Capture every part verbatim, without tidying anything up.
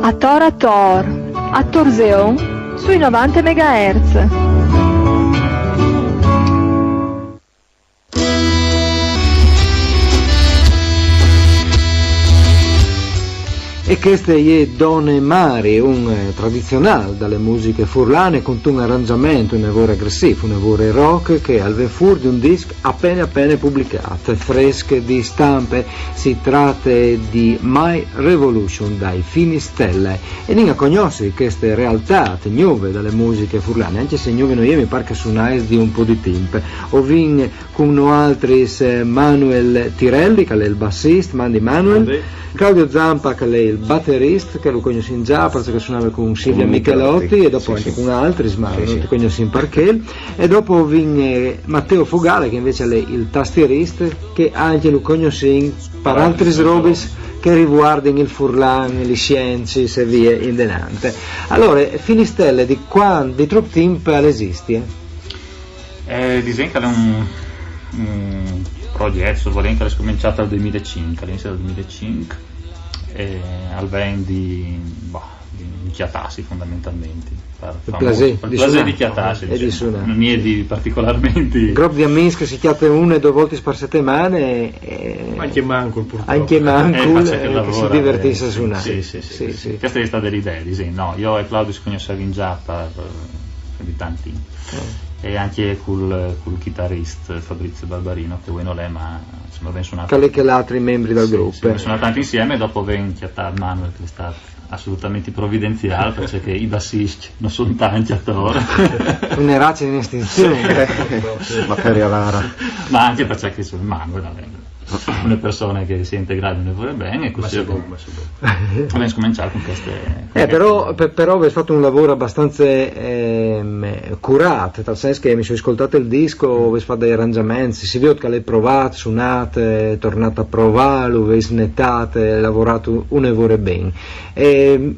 A tor a tor, a torzeon sui novanta megahertz. E cheste je Done Mari, un eh, tradizional dalle musiche furlane, con un arrangiamento, un lavoro aggressivo, un lavoro rock che al ven fur di un disc appena appena pubblicato, fresco di stampe. Si tratta di My Revolution dai Fini Stelle. E nin a conosci queste realtà nuove dalle musiche furlane, anche se nuove noi mi pare che sunais di un po' di tempo. O vin con noaltris eh, Manuel Tirelli, che è il bassista, mandi Manuel. Mandi. Claudio Zampa, che è il batterista, che lo conosciamo già, perché suonava con Silvia con Michelotti, Michelotti, e dopo sì, anche sì, con altri, ma sì, non sì, ti conosci perché. E dopo vin eh, Matteo Fogale, che invece è il tastierista, che anche lo conosciamo per altri robis che riguardano il furlan, le scienze e via in denante. Allora, Finistelle di quando, di troppo tempo l'esisti? Eh? Eh, disem che è un, un progetto, se volem, che è scominciato nel duemilacinque, all'inizio del duemilacinque, e al ven di, bah, di, di chiatarsi fondamentalmente. Per, il piacere, di, piacere di chiatarsi, e di suonare. Non è di particolarmente. Gruppo di amici che si chiatta una o due volte per settimana. E... Anche manco, purtroppo. Anche manco, eh, che si divertisse a suonare. Sì, sì, sì, sì, sì. Questa è stata l'idea, disem. No, io e Claudio ci conosciamo già per, per di tanti anni. E anche col, col chitarrista Fabrizio Barbarino, che voi non l'è, ma insomma, ben suonato. Che l'è che l'altri membri del sì, gruppo. Sì, ben suonato tanto insieme, dopo ven chiattà Manuel, che è stato assolutamente provvidenziale, perché i bassisti non sono tanti attorno. Una razza in estinzione. Materia rara. Ma anche perché sono Manuel, una persona che si è integrata in un bene e così. Ma se bon, ma se bon. Abbiamo scominciato con queste... Eh, però, per, però avete fatto un lavoro abbastanza ehm, curato, nel senso che mi sono ascoltato il disco, avete fatto degli arrangiamenti, si vede che l'hai provato, suonato, tornato a provarlo, avete snettato, lavorato un lavoro bene. E,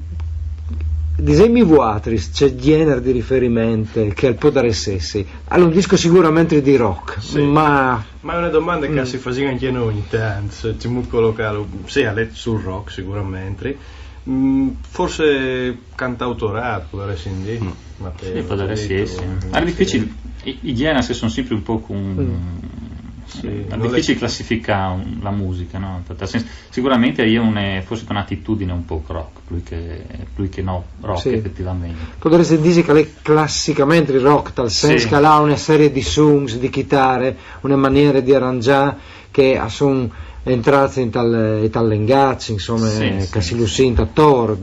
disemi vuatris, c'è genere di riferimento che al può dare sessi. Allora, un disco sicuramente di rock, sì, ma... Ma è una domanda che si fa anche noi ogni tanto, se ci collocarlo, sì, ha letto sul rock sicuramente, mm, forse cantautorato, può essere, mm. Ma sì, può essere, sì, sì. È difficile, i, i generi sono sempre un po' con... Mm. Sì, è difficile è... classificare la musica, no? Sicuramente io è forse con un'attitudine un po' rock, più che, più che no rock sì, effettivamente. Potresti dire che è classicamente rock, tal senso sì, che ha una serie di songs, di chitarre, una maniera di arrangiare che sono entrati in tal, in tal linguaggio, insomma, sì, che sì, si lo sente attorno,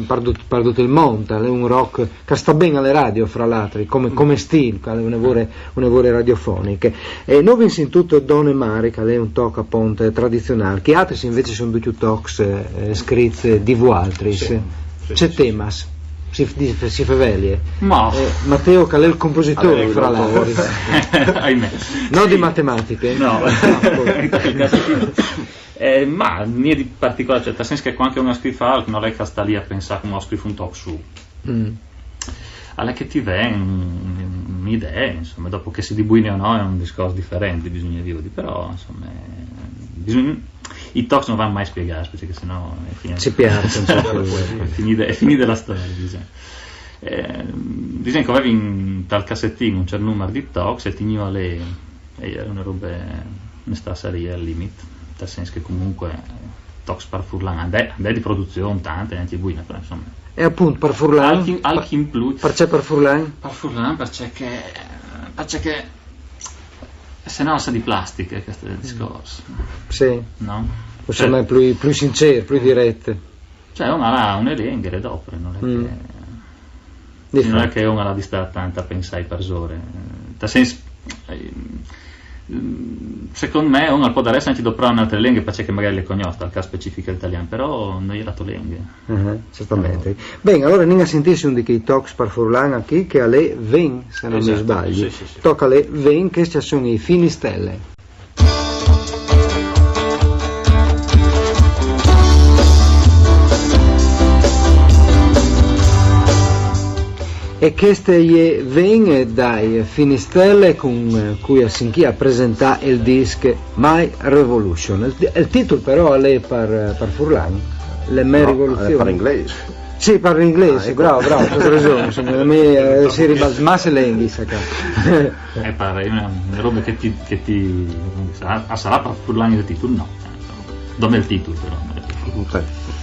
per tutto il mondo, è un rock che sta bene alle radio, fra l'altro, come, come stile, che è un lavoro, un lavoro radiofonico. E noi abbiamo sentito Done Mari, che è un toc appunto tradizionale, che altri invece sono tutti tocs eh, scritti di voaltris. Sì, sì, c'è sì, temas, si, si, si fevelie. Ma... Eh, Matteo, che è il compositore, fra l'altro. Ahimè. No di matematiche. No. Eh, ma niente di particolare, cioè, nel senso che quando uno scrive algo, non è che sta lì a pensare come ho scritto un toc su. Mm. Alla che ti vè un'idea, insomma, dopo che si di buine o no è un discorso differente, bisogna dire, però, insomma, bisogna, i tocs non vanno mai spiegati, perché sennò è finita. Si pierde, insomma. È finita, è finita la storia, diciamo. Eh, diciamo che avevi in tal cassettino un certo numero di tocs e ti le e era una roba, ne sta saria al limite, nel senso che comunque tocs per furlan, andè, andè di produzione tante, anche buine, però insomma. E appunto per furlan? Alchin, alchin plus. Perché per furlan? Per furlan perché che, perché che se no sa di plastica questo è il discorso. Sì. No? Insomma, cioè, più, più sincero, più diretto. Cioè, non ha una lenghe d'opere, non è mm. che... Di non è che uno ha di stare tanto a pensare per ore. Nel senso, eh, secondo me uno può dare anche doprare un'altra lingua perché magari le conosce, al caso specifico l'italiano, però non è la tua lingua. Uh-huh, certamente. Allora. Bene, allora andiamo a sentirsi uno di quei tocs per furlan qui, che alle ven, se non esatto, mi sbaglio. Sì, sì, sì. Tocca alle ven, che ci sono i Finistelle. E E cheste je Ven dai Finistelle cun cui a sin chi a presentà il disc My Revolution. Il, il titul però al è par, par furlan, le me No, rivoluzione. Par inglês. Sì, par inglês, Ah, ecco. Bravo, bravo, tu hai ragione, insomma, mi eh, si ribalta masse lenghi, sa ca. Eh, pare, è una, una roba che ti, che ti come si dice, ah, sarà per furlani del titolo? No. Dome il titolo però. Ok.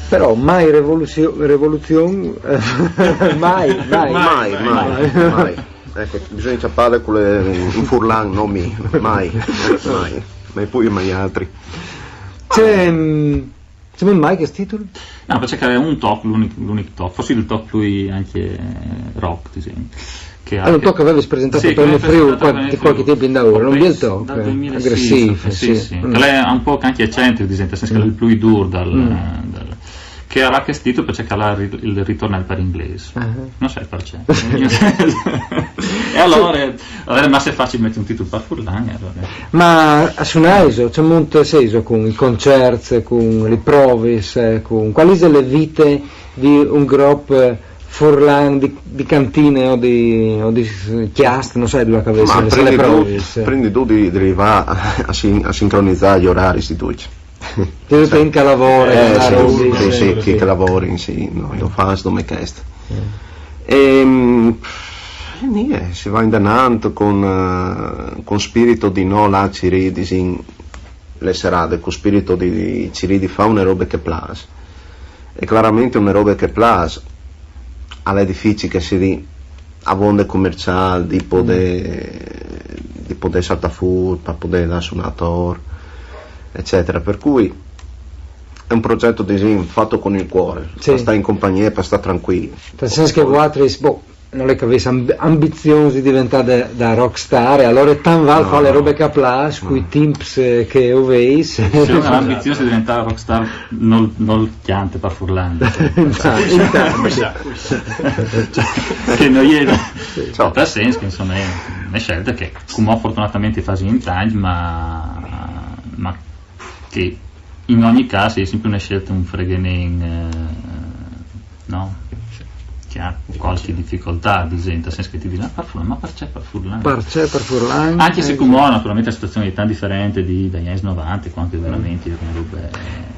Però mai revoluzione, revoluzione, eh, mai, mai. Mai, mai, mai. Ecco, bisogna ciappare con le, in furlan, non mi, mai, mai, mai più, mai altri. C'è, mm, c'è mai che titolo? No, perché era un toc, l'unico, l'unico toc, forse il toc lui anche eh, rock, ad esempio. Che Allora, un toc che avevi presentato sì, per che il avevi Friuli presentato qualche, per il qualche Friuli. tempo in da ora, Ho un bel penso- toc, dal eh, duemilasei, aggressivo, sì, sì. sì. Mm. Che l'è un po' anche eccentrico, ad esempio, nel senso che è il più duro dal, Mm. dal- che era che stito perché che l'ha ri- il ritorno al par inglês. Ah. Non sai perché. E allora, allora ma se faccio mettere un titolo per furlan, allora. Ma a sunaiso, c'è molto seiso con i concerti, con le prove, con quali sono le vite di un gruppo furlan di, di cantine o di, o di chiast, non sai dove che avesse Ma le sale prendi prove. tu, prendi tu di, di arrivare a, sin- a sincronizzare gli orari di tutti. Ti tengo a lavorare, Eh, una sì, roba, sì, sì, sì. Che, che lavori, sì, no, io faccio come questo. Ehm, e niente, si va in denanti con, eh, con spirito di no là cirì, disin, le serate, con spirito di, di cirì di fare una roba che piace. E chiaramente una roba che piace, è difficile che si di a vonde commerciale, di poter, di poter saltare fuori, per poter andare su un attore, eccetera. Per cui è un progetto, disin, fatto con il cuore, Sì. per stare in compagnia e per stare tranquilli. Nel senso che voaltris, boh, non è che avesse amb- ambizioni di diventare da, da rockstar, e allora tan val No, fa le no. robe che piace, con i timps eh, che o veis. Se uno ha l'ambizione di diventare rockstar, non, non chiante per furlan. Intanto, Cioè, che non è Ciao. Nel senso che insomma è una scelta che come fortunatamente fa in tanti, ma, ma che in ogni caso è sempre una scelta un freghenin, eh, no? Che ha qualche difficoltà, ad esempio, nel senso che ti dice, ma per furlan, ma perché per furlan? Perché per furlan? Anche se Eh, come una probabilmente una situazione di tanti differente di, dagli anni novanta, quando veramente erano robe...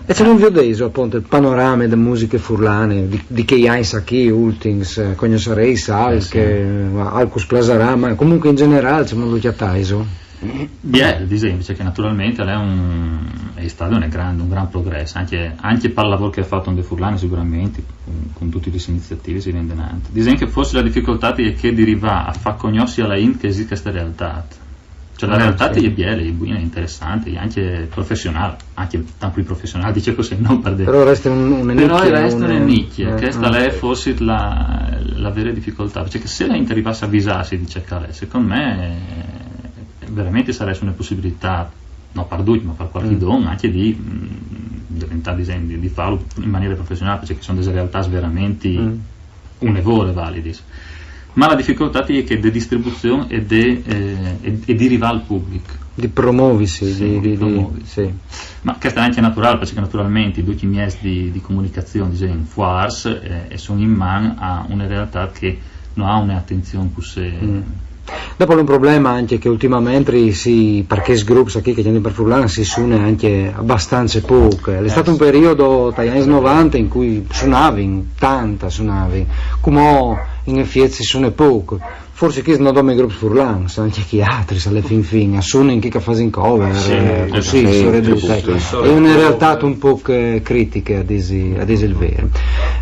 E se non vi ho detto appunto il panorama delle musiche furlane, di, di che anni sa chi, Ultings, eh, conoscereis Al, Eh, sì. che eh, Alcus Plasarà, ma comunque in generale, se non lo chiattaiso. Beh, ad esempio, cioè che naturalmente è, un, è stato un grande, un gran progresso, anche, anche per il lavoro che ha fatto Onde Furlane sicuramente, con, con tutte le iniziative si vende avanti. Diciamo che forse la difficoltà è che deriva a far conoscere alla int che esiste questa realtà. Cioè la Ah, realtà sì. È bella, è buona, è interessante, è anche professionale, anche tanto più professionale, dice così, non per dire. Però resta un, una Però nicchia, il resto un- è nicchia, eh, questa eh. È forse la, la vera difficoltà, perché se la int arrivasse a visarsi di cercare, secondo me eh, veramente sarebbe una possibilità, no per tutti, ma per qualche Mm. don, anche di mm, diventare, di, di farlo in maniera professionale, perché sono delle realtà veramente Mm. une vore validis. Ma la difficoltà è che de distribuzione e de, eh, e, e di arrivare al pubblico. Di promovisi, Sì, di, di, di- promovisi. sì. Ma questa è anche naturale, perché naturalmente tutti i mezzi di, di comunicazione, diciamo, forse, eh, e sono in mano a una realtà che non ha un'attenzione così... Mm. Dopo è un problema anche che ultimamente si, perché i gruppi qui che hanno per furlan si suona anche abbastanza poco. È stato un periodo, dagli anni novanta, in cui suonavi, tanta suonavi, come in effetti si suona poco. Forse che non dome gruppi furlan, anche chi altri, alla fin fin, a suonare in chi che fa in cover, Sì, eh, sì, così, sì, storie sì, brutte. sì, sì. È una realtà un po' che critica, a dire, a dire il vero.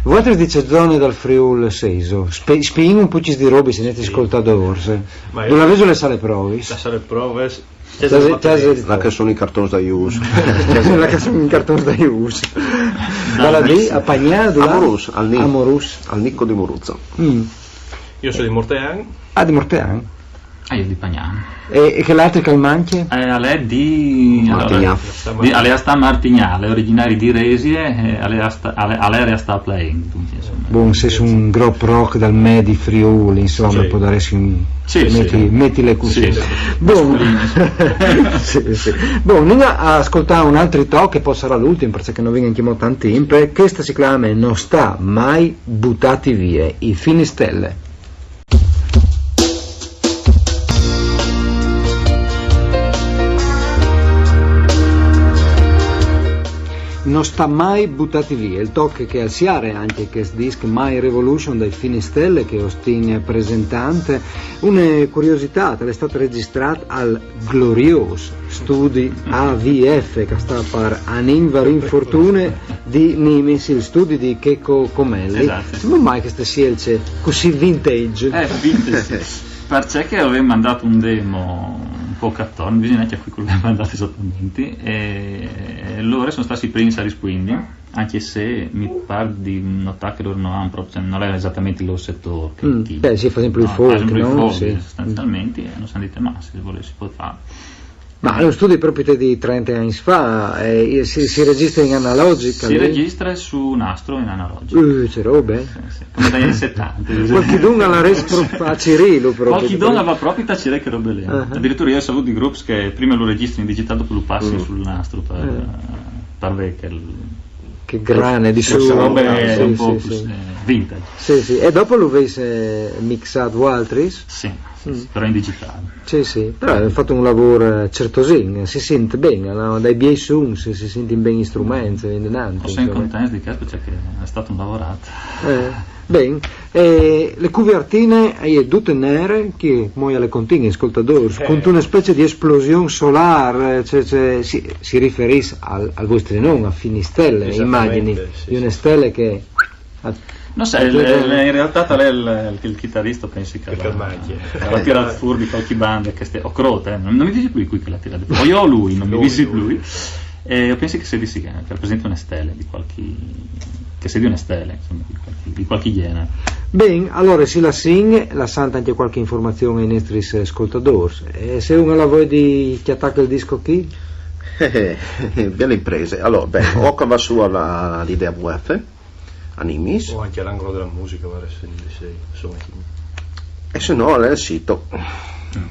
Voaltris di che zone dal Friul seiso, spe, spieghi un po' di robe, se ne ascoltadores. Ma Dove avete le sale provis? La sale proves. Cioè, cioè, Là che sono i cartoni da Ius. Là che sono i cartoni da Ius. Dalla di a Pagnà, A dove? Morus, al Nick. A Morus. Al Nicco di Moruzzo. Mm. Io sono di Mortean. Ah, di Mortean. Ah, io di Pagnano. E, e che l'altro che manca? Eh, a lei di... Martignà. Allora, di, a lei sta Martignà, a lei è originaria di Resie, eh, a lei sta, a lei, a lei sta playing, dunque, insomma. Bon, se su un gruppo rock dal Medi Friuli, insomma, Sì. può darsi un... Sì, metti, sì. Mettile così. Sì, sì. Bon. Sì, sì. Bon, andiamo a ascoltare un altro talk che poi sarà l'ultimo, perché non vengono più tanti, perché questa si chiama Non sta mai buttati via, i Finistelle. No sta mai buttati via, il toc che al siare anche che disc My Revolution dai Finistelle che Ostin presentante. Una curiosità, l'è stato registrato al glorios studi A V F che sta par Aninvar Infortune di Nimis, il studi di Checco Comelli. Esatto. Come mai queste scelte così vintage? Eh, vintage. Perché avevo mandato un demo un po' cattone, bisogna che qui quello che ho mandato esattamente, e loro sono stati i primi a rispondere, anche se mi pare di notare che loro non hanno proprio, cioè, non era esattamente il loro settore. Che mm, ti, beh, si fa sempre il no, folk, sempre no? Il folk, sì. Sostanzialmente, e non sono dette ma se volessi può fare. Ma è un studio proprio di trenta anni fa, eh, si, si, registra in analogica? Si lì? Registra su nastro in analogico. Uh, che robe! Sì, sì. Come dagli anni settanta. Qualchidun alla respro a Cirilo proprio. Qualchidun va proprio a Cirilo che robe lì. Uh-huh. Addirittura io ho saputo di groups che prima lo registri in digitale, dopo lo passi uh-huh. Sul nastro per, uh-huh. Per vecchio. Che grane di su. Robe sì, un po' sì, più sì. Vintage. Sì, sì. E dopo lo avete mixato voaltris? Sì, sì, mm. Però in digitale. Sì, sì, però hai fatto un lavoro certosin, si sente bene, no? Dai bei suons si sente bene i strumenti, in avanti. Sono contento di questo, cioè che è stato un lavorato. Eh. Ben, eh, le cuvertine è tutte nere, che mo le continui, ascoltadori, eh. Con una specie di esplosione solare, cioè, cioè, si, si riferisce al, al vostro nome, a Finistelle, immagini, sì. Di una stella che... No sai, in realtà tal è il, il chitarrista pensi che la tira fuori di qualche banda che ste, o crota, eh, non, non mi dici più qui che la tira fuori, o io o lui, non mi dici più. E io penso che sia di sì, che rappresenta una stella di qualche, che sia di una stella, insomma, di qualche, di qualche genere. Ben, allora se la sing, la santa anche qualche informazione ai nostri ascoltatori. E se uno la vuole di chi attacca il disco qui? Belle imprese. Allora, beh, Oca va su alla, all'idea V F. Animis. O anche all'angolo della musica, ora se, se, insomma. E se no al è il sito.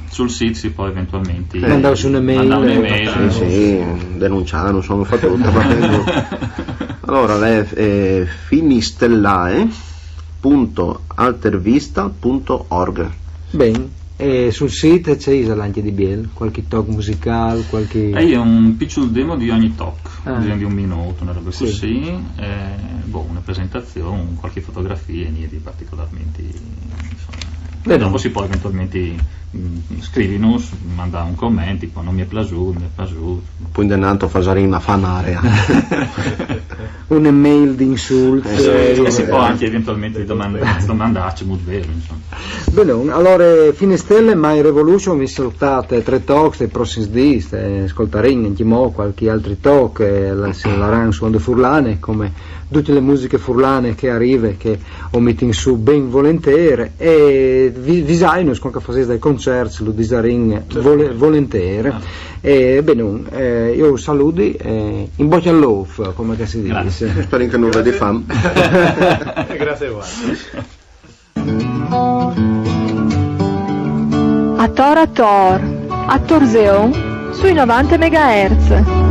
Sul sito si può eventualmente eh, mandare su un'email. Mandare un'email. Sì, sì, denunciare, non so, fa tutto. Allora, è eh, finistellae.altervista.org. Ben, e sul sito c'è Isal anche di Biel, qualche talk musicale, qualche... E io un piccolo demo di ogni talk, ah. Bisogna di un minuto, una roba sì. Così, eh, boh, una presentazione, qualche fotografia, niente di particolarmente... Insomma. Beh, dopo si può eventualmente mm, scrivere, mandare un commento, tipo non mi è piaciuto, mi è piaciuto. Poi intanto fasaremo a fanare. Un'email di insulti. Eh, sì, si può anche eventualmente domandare, domandarci, molto vero, insomma. Bene, allora, Finistelle, My Revolution, vi salutate tre talks dei prossimi giorni, eh, ascolteremo anche mo qualche altro talk, eh, la, se la ran suonando furlane, come tutte le musiche furlane che arriva, che o mettiamo su ben volentieri, e vi, vi sai, noi quando facciamo dei concerti, lo disaremo vol, volentieri. Ah. E bene, eh, io saluti, eh, in bocca al loaf, come che si dice. Grazie. Spero che non vedi fam. Grazie a voi. Ator Ator, Atorzeon sui novanta megahertz.